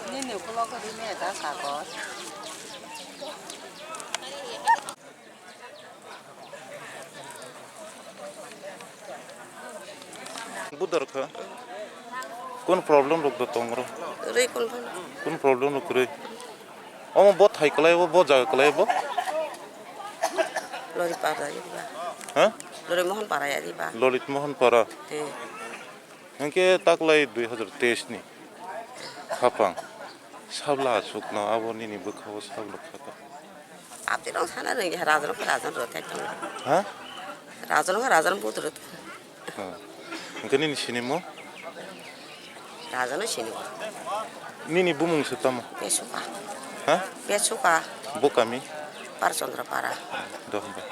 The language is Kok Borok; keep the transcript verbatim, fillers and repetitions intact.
Nini ukulok ri me da kagoj. Budar kha. Kun problem rok do tong ro? Rwi kun phano. Kun problem rok kwrwi? Omo bo thai kwlai bo, bo jaga kwlai bo? Lori para ya diba? Ha? Lori Mohon para ya diba? Lolit Mohon para. Eh. Hwnkhe taklai dui hazar teis ni hapang sabla aswkno abo nini bwkhao sabla khaka. Aboni rong sana rwngya, rajan khe rajan rw thai tongo. Ha? Rajan khe rajan but rw tongo. Ha. Hwnkhe nini sinimo? Rajan no sinimo. Nini bumung se tamo? Besuka. Ha? Besuka. Bo kami? Parchandra para. Do hwnba.